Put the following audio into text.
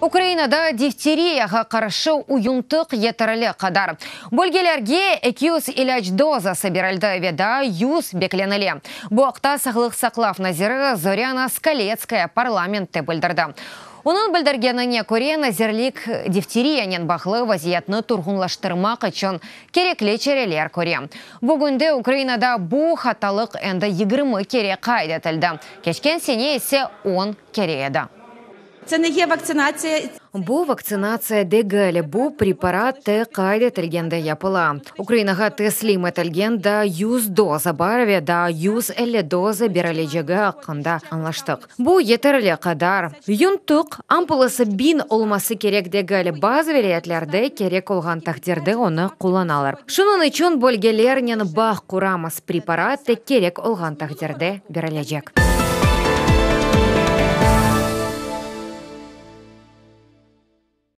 Ukrainada difteriyağa qarşı uyuntıq yeterli qadar. Bölgelerge 200 ilâc dozası berildi ve daa 100 beklenile. Bu aqta sağlıq saqlav naziri Zorâna Skaletskaya parlamentte bildirdi. Onıñ bildirgenine köre, nazirlik difteriyanen bağlı vaziyetni turğunlaştırmaq içün kerekli çareler köre. Bugünde Ukrainada bu hatalıq endi 20 kere qayd etildi, keçken sene ise 10 kere edi. Це не є вакцинація. Bu vaktsinatsiya degil, bu preparat tek qayd etilgende yapıla. Ukrainağa teslim etilgen daa 100 doza bar ve daa 150 doza berilecegi aqqında añlaştıq. Bu yeterli qadar. Yuntuq ampulası 1000 olması kerek degil, bazı vilâyetlerde kerek olğan taqdirde onı qullanalar. Şunıñ içün bölgelernen bağ quramız, preparat tek kerek olğan taqdirde berilecek.